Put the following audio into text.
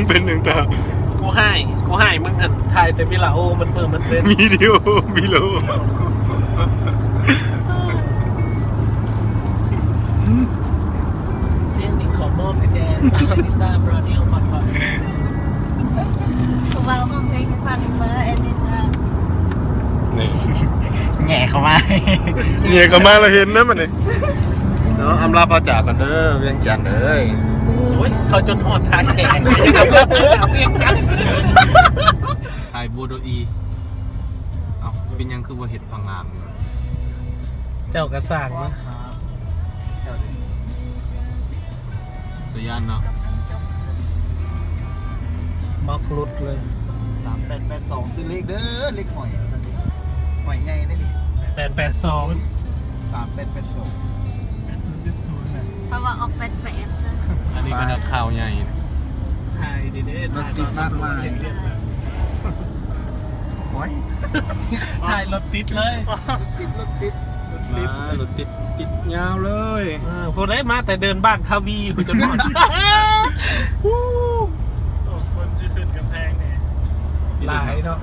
ເປັນຫຍັງຕາ? ກູຮ້າຍ ກູຮ້າຍ ມຶງຫັ້ນຖ່າຍແຕ່ວິລາໂອ ມັນເປີດ ມັນເປັນ ວິດີໂອ ວິລາໂອ. ເພງນີ້ຂໍມອບໃຫ້ແດ່ Anita Brownell ກ່ອນວ່າ ເວົ້າຮ້ອງເພງໃຫ້ຟັງເບິ່ງ Anita ນີ້ ແຫຍ່ເຂົ້າມາ ແຫຍ່ເຂົ້າມາແລ້ວເຫັນນະບັດນີ້ເນາະ. ອຳລາພາຈາກກັນເດີ ວຽງຈັນເອີຍ. ໂອ້ຍ ເຂົ້າຈົນຮອດທ່າແຂກ ວຽງຈັນ ຖ່າຍໂບໂດອີ. ເອົ້າ ເປັນຫຍັງຄືບໍ່ເຮັດພະງາມ? ເຈົ້າກະສ້າງມາ ຕາຢ້ານເນາະ ມັກຫຼຸດເລີຍ. ສາມແປດແປດສອງ ຊື້ເລກເດີ ເລກຫອຍ ຫອຍໃຫຍ່ເດ້ນີ້ ແປດແປດສອງ ສາມແປດແປດສອງ. ເພາະວ່າອອກແປດແປດ ອັນນີ້ເປັນນັກຂ່າວໃຫຍ່ ຖ່າຍເດ້ໆ ລົດຕິດມາກມາຍ. ໂອ້ຍ ຖ່າຍລົດຕິດເລີຍ ຕິດ ລົດຕິດ ລົດຕິດ ມາ ລົດຕິດ ຕິດຍາວເລີຍ. ເອີ ຜູ້ໃດມາແຕ່ເດີ່ນບ້ານຄາວີພຸ້ນ ຈົນຮອດ ໂອ້ ຄົນຊິຂຶ້ນກຳແພງນີ້ ຫຼາຍເນາະ.